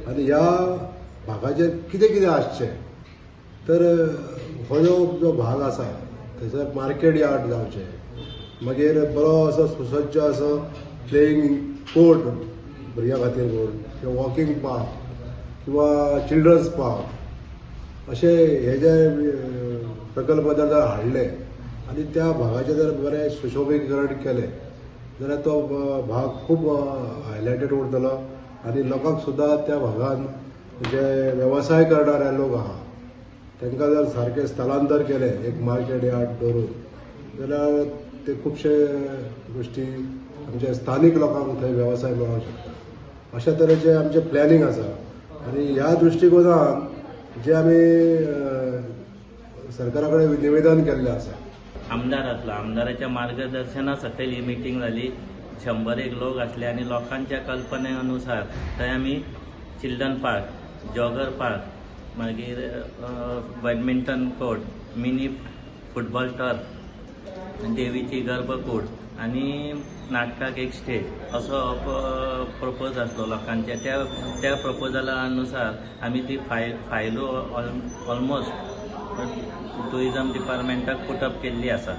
आनी ह्या भागाचेर कितें कितें आसचें, तर हो जो जो भाग आसा थंयसर मार्केट यार्ड जावचें, मागीर बरो असो सुसज्ज असो प्लेईंग कोर्ट भुरग्यां खातीर म्हूण किंवा वॉकिंग पाथ किंवा चिल्ड्रन्स पार्क, अशे हे जे प्रकल्प जर जर हाडले आनी त्या भागाचें जर बरें सुशोभीकरण केलें जाल्यार तो भाग खूब हायलायटेड उरतलो आनी लोकांक सुद्दां त्या भागान जे वेवसाय करणारे लोक आहा तांकां जर सारकें स्थलांतर केलें एक मार्केट यार्ड दवरून जाल्यार ते खुबशे गोश्टी आमच्या स्थानीक लोकांक थंय वेवसाय मेळोंक शकता. अशा तरेचें आमचें प्लॅनिंग आसा आनी ह्या दृश्टिकोनान जे आमी सरकारा कडेन निवेदन केल्लें आसा. आमदार आसलो. आमदाराच्या मार्गदर्शना सकयल ही मिटींग जाली. 100 एक लोक आसले आनी लोकांच्या कल्पने अनुसार थंय आमी चिल्ड्रन पार्क, जॉगर पार्क, मागीर badminton court, mini football turf, देवीची गर्भकूड आनी नाटकाक एक स्टेज असो प्रपोज आसलो लोकांच्या. त्या त्या प्रपोजला अनुसार आमी ती फायलो ऑलमोस्ट टुरिजम डिपार्टमेंटाक पुटअप केल्ली आसा.